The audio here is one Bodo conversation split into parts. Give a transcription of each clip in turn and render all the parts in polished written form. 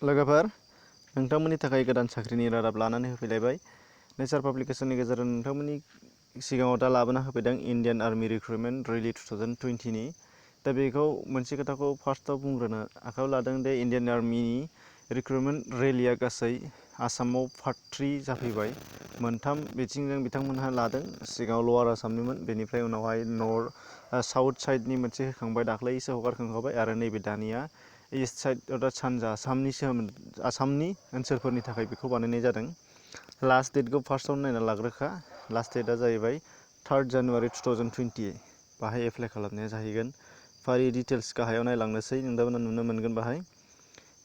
लोगोफोर नोंथांमोननि थाखाय गोदान साख्रिनि रादाब लानानै होफैलायबाय। नेचार पाब्लिकेशननि गेजेरजों नोंथांमोननि सिगाङाव दा लाबोना होफैदों इन्डियान आर्मी रिक्रुटमेन्ट रेलि 2020नि। दा बेखौ मोनसे खोथाखौ फार्स्टआव बुंग्रोनो आखायाव लादों दे इन्डियान आर्मिनि रिक्रुटमेन्ट रेलिया गासै आसामाव पार्ट 3 जाफैबाय। मोनथाम बिथिंजों बिथांमोनहा लादों। सिगाङाव लवार आसामनिमोन, बेनिफ्राय उनावहाय साउथ साइडनि मोनसे होखांबाय, दाख्लैसो हगारखांखाबाय, आरो नैबे दानिया इस्ट साइड अर्थात सानजा आसामनि ओनसोलफोरनि थाखाय बेखौ बानायनाय जादों। लास्ट डेटखौ फार्स्टआव नायना लाग्रोखा। लास्ट डेटआ जाहैबाय 3 जानुवारि 2020। बाहाय एप्लाइ खालामनाया जाहैगोन। फारि डिटेल्स गाहायाव नायलांनोसै। नोंथांमोना नुनो मोनगोन बाहाय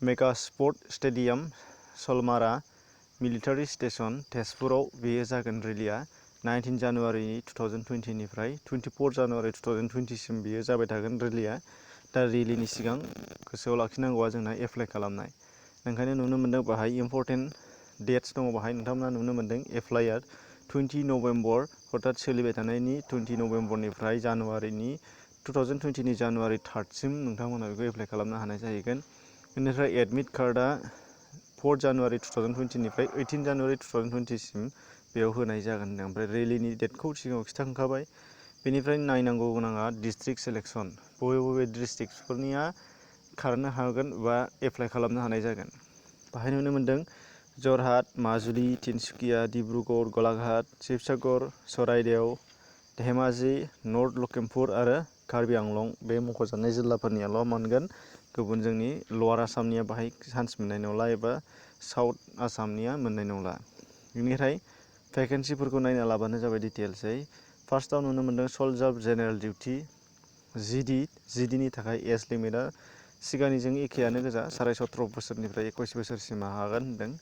mega sport stadium Salmara military station तेजपुराव बेयो जागोन रेलिया। 19 जानुवारि 2020निफ्राय 24 जानुवारि 2020सिम बेयो जाबाय थागोन रेलिया। दा रेलिनि सिगां गोसोआव लाखिनांगौआ जोंना एप्लाइ खालामनाय। ओंखायनो नुनो मोन्दों बाहाय इम्परटेन्ट डेट्स दङ। बाहाय नोंथांमोना नुनो मोन्दों एप्लाइआ 20 नभेम्बर अर्थात सोलिबाय थानायनि 20 नभेम्बरनिफ्राय 2020नि जानुवारि 3सिम नोंथांमोना बेखौ एप्लाइ खालामनो हानाय जाहैगोन। बेनिफ्राय एडमिट कार्डआ 4 जानुवारि 2020निफ्राय 18 जानुवारि 2020सिम बेयाव होनाय जागोन। ओमफ्राय रेलिनि डेटखौ सिगाङाव खिन्थाखांखाबाय। बेनिफ्राय नायनांगौ गोनाङा डिस्ट्रिक्ट सिलेक्सन, बबे डिस्ट्रिक्टफोरनिया खारनो हागोन बा एप्लाइ खालामनो हानाय जागोन। बाहाय नुनो मोन्दों जरहाट, माजुलि, तिनसुकिया, डिब्रुगड़, गलाघाट, शिबसागर, चराइदेव, धेमाजि, नर्थ लखिमपुर आरो कार्बि आंलं बे मख'जानाय जिल्लाफोरनियाल' मोनगोन। गुबुन जोंनि लवार आसामनिया बाहाय चान्स मोननाय नंला एबा साउथ आसामनिया मोननाय नंला। बेनिफ्राय भेकेन्सिफोरखौ नायना लाबानो जाबाय डिटेल्सै। फार्स्टआव नुनो मोन्दों सल्जार जेनेरेल डिउटि जिडिनि थाखाय एज लिमिटआ सिगांनिजों एखेयानो गोजा, 17.5 बोसोरनिफ्राय 21 बोसोरसिम हागोन होनदों।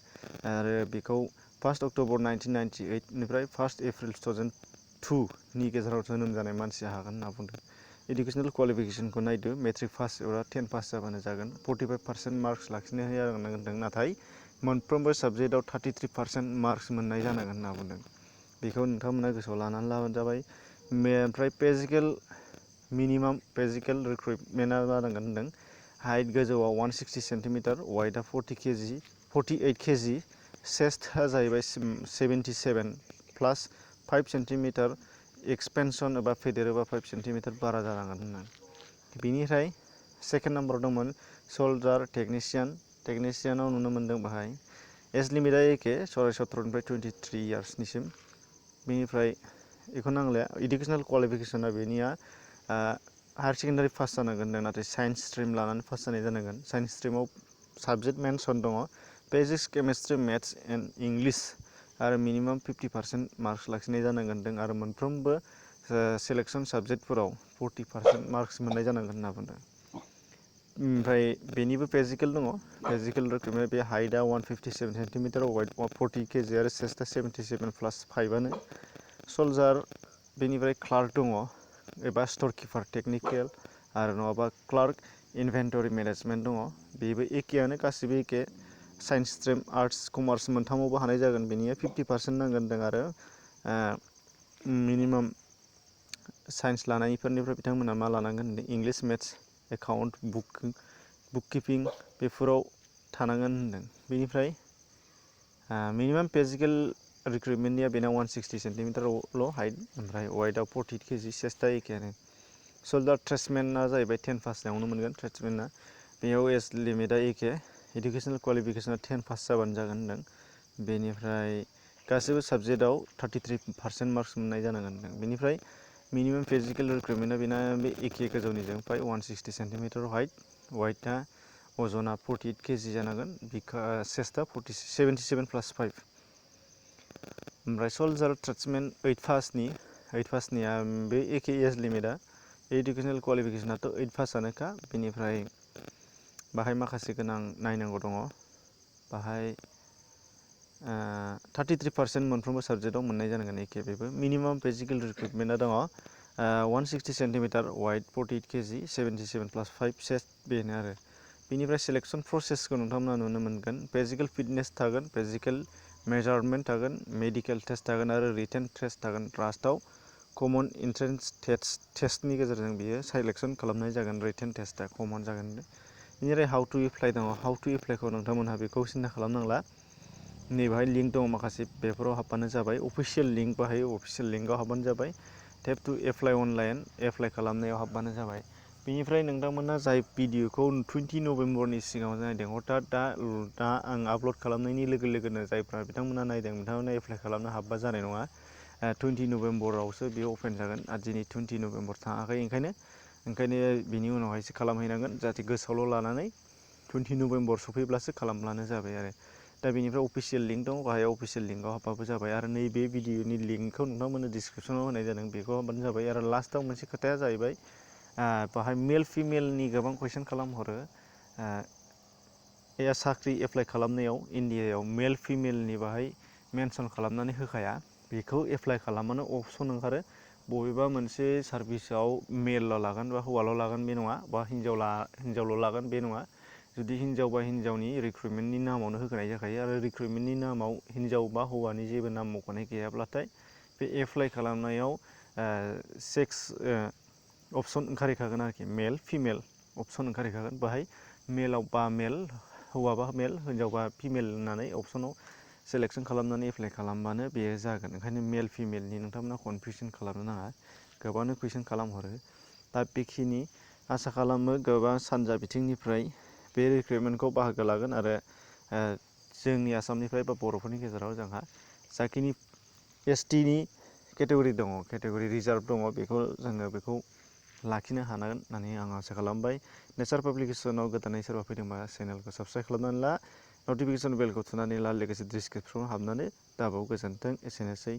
आरो बेखौ 1 अक्ट'बर 1998निफ्राय 1 एप्रिल 2002नि गेजेराव जोनोम जानाय मानसिया हागोन होनना बुंदों। इडुकेसनेल क्वालिफिकेसनखौ नायदो, मेट्रिक पास एबा 10 पास जाबानो जागोन। 45% मार्कस लाखिनो होनांगोन, नाथाय मोनफ्रोमबो साबजेक्टआव 33% मार्कस मोननाय जानांगोन होनना बुंदों। बेखौ नोंथांमोना गोसोआव लानानै लाबानो जाबाय। ओमफ्राय मिनिमाम फिजिकेल रिक्रुइटमेन्टआ जानांगोन होनदों। हाइट गोजौआव 160 सेन्टिमिटार, वाइटआ 48 केजि, चेस्टआ जाहैबाय 77 प्लास 5 सेन्टिमिटार, एक्सपेनसन एबा फेदेरोबा 5 सेन्टिमिटार बारा जानांगोन होनदों। बिनिफ्राय सेकेन्ड नाम्बाराव दंमोन सल्जार टेकनिशियानाव नुनो मोन्दों बाहाय एज लिमिटआ एखे, 17निफ्राय 23 इयार्सनिसिम। बेनिफ्राय बेखौ नांलाया। इडुकेसनेल क्वालिफिकेसना बेनिया हायार सेकेन्डारि पास जानांगोन होनदों, नाथाय साइन्स स्ट्रिम लानानै पास जानाय जानांगोन। साइन्स स्ट्रिमाव साबजेक्ट मेनसन दङ physics, chemistry, maths and English, आरो मिनिमाम 50% मार्कस लाखिनाय जानांगोन होनदों। आरो मोनफ्रोमबो सेलेक्सन साबजेक्टफोराव 40% मार्कस मोननाय जानांगोन होनना बुंदों। ओमफ्राय बेनिबो फिजिकेल दङ। फिजिकेल रिक्रुइटमेन्ट बे हाइटआ 157 सेन्टिमिटार, वाइट 40 केजि आरो चेस्टआ 77 प्लास 5आनो। सल्जार बेनिफ्राय क्लार्क दङ एबा स्ट'र किपार टेकनिकेल, आरो नङाबा क्लार्क इनभेन्टरि मेनेजमेन्ट दङ। बेबो एखेयानो, गासिबो एखे। साइन्स स्ट्रिम, आर्ट्स, कमार्स मोनथामावबो हानाय जागोन। बेनिया 50% नांगोन होनदों। आरो मिनिमाम साइन्स लानायफोरनिफ्राय बिथांमोना मा लानांगोन होनदों, इंलिश, मेथ्स, एकाउन्ट, बुककिपिं बेफोराव थानांगोन होनदों। बेनिफ्राय मिनिमाम फिजिकेल रिक्रुइटमेन्टनिया बेना 160 सेन्टिमिटारल' हाइट, ओमफ्राय वाइटआव 40 केजि, चेस्टआ एखेयानो। सल्जार ट्रेड्समेनआ जाहैबाय 10 पासआवनो मोनगोन। ट्रेड्समेनआ बेयाव एज लिमिटआ एखे, इडुकेसनेल क्वालिफिकेसना 10 पास जाबानो जागोन होनदों। बेनिफ्राय गासैबो साबजेक्टआव 33% मार्कस मोननाय जानांगोन होनदों। बेनिफ्राय मिनिमाम फिजिकेल रिक्रुइटमेन्टआ बेना बे एखे गोजौनिजों 160 सेन्टिमिटार हाइट, वाइटआ अजना 48 केजि जानांगोन, चेस्टआ 77 प्लास 5। ओमफ्राय सल्जार ट्रेड्समेन 8 पासनिया बे एखे एज लिमिटआ, इडुकेसनेल क्वालिफिकेसनाथ' 8 पासआनोखा। बेनिफ्राय बाहाय माखासे गोनां नायनांगौ दङ। बाहाय 33% मोनफ्रोमबो साबजेक्टआव मोननाय जानांगोन, एखे बेबो। मिनिमाम फिजिकेल रिक्रुइटमेन्टआ दङ 160 सेन्टिमिटार, वाइट 48 केजि, 77 प्लास 5 चेस्ट, बेनो आरो। बेनिफ्राय सिलेक्सन प्रसेसखौ नोंथांमोना नुनो मोनगोन। फिजिकेल फिटनेस थागोन, फिजिकेल मेजारमेन्ट थागोन, मेडिकेल टेस्ट थागोन आरो रिटेन टेस्ट थागोन। लास्टआव कमन एन्ट्रेन्स टेस्टनि गेजेरजों बियो सेलेक्सन खालामनाय जागोन। रिटेन टेस्टआ कमन जागोन। बेनिफ्राय हाउ टु एप्लाइ दङ। हाउ टु एप्लाइखौ नोंथांमोनहा बेखौ सिन्था खालामनांला। नैबाहाय लिंक दङ माखासे, बेफोराव हाबबानो जाबाय। अफिसियेल लिंक बाहायो, अफिसियेल लिंकआव हाबबानो जाबाय। Tap to apply online, apply खालामनायाव हाबबानो जाबाय। बेनिफ्राय नोंथांमोना जाय भिडिअखौ 20 नभेम्बरनि सिगाङाव नायदों, हथात दा आं आपल'ड खालामनायनि लोगो लोगोनो जायफ्रा बिथांमोना नायदों बिथांमोना एप्लाइ खालामनो हाबबा जानाय नङा। 20 नभेम्बरावसो बेयो अपेन जागोन आरो दिनै 20 नभेम्बर थाङाखै। ओंखायनो बिनि उनावहायसो खालामहैनांगोन, जाहाथे गोसोआवल' लानानै 20 नभेम्बर सफैब्लासो खालामब्लानो जाबाय आरो। दा बेनिफ्राय अफिसियेल लिंक दं, बाहाय अफिसियेल लिंकआव हाबबाबो जाबाय। आरो नैबे भिडिअनि लिंकखौ नोंथांमोननो डिसक्रिपसनाव होनाय जादों, बेखौ हाबबानो जाबाय। आरो लास्टआव मोनसे खोथाया जाहैबाय, बाहाय मेल फिमेलनि गोबां कुइसन खालामहरो। साख्रि एप्लाइ खालामनायाव इन्डियायाव मेल फिमेलनि बाहाय मेनसन खालामनानै होखाया। बेखौ एप्लाइ खालामबानो अपसन ओंखारो। बबेबा मोनसे सार्भिसाव मेलल' लागोन बा हौवाल' लागोन बे नङा, बा हिन्जावल' लागोन बे नङा। जुदि हिन्जाव बा हिन्जावनि रिक्रुइटमेन्टनि नामावनो होखानाय जाखायो। आरो रिक्रुइटमेन्टनि नामाव हिन्जाव बा हौवानि जेबो नाम मख'नाय गैयाब्लाथाय बे एप्लाइ खालामनायाव सेक्स अपसन ओंखारहैखागोन आरोखि, मेल फिमेल अपसन ओंखारहैखागोन। बाहाय मेलाव बा मेल, हौवाबा मेल, हिन्जावबा फिमेल होननानै अपसनाव सेलेक्सन खालामनानै एप्लाइ खालामबानो बेयो जागोन। ओंखायनो मेल फिमेलनि नोंथांमोना कनफिउसन खालामनो नाङा, गोबांनो कुइसन खालामहरो। दा बेखिनि आसा खालामो गोबां सानजा बिथिंनिफ्राय बे रिक्रुइटमेन्टखौ बाहागो लागोन। आरो जोंनि आसामनिफ्राय बा बर'फोरनि गेजेराव जोंहा जाखिनि एसटिनि केटेगरि दङ, केटेगरि रिजार्भ दङ, बेखौ लाखिनो हानांगोन होननानै आं आसा खालामबाय। नेचार पाब्लिकेसनाव गोदानै सोरबा फैदोंबा चेनेलखौ साबस्क्राइब खालामनानै ला, नटिफिकेसन बेलखौ थुनानै ला, लोगोसे डिसक्रिपसनाव हाबनानै दाबाव गोजोन्थों, एसेनोसै।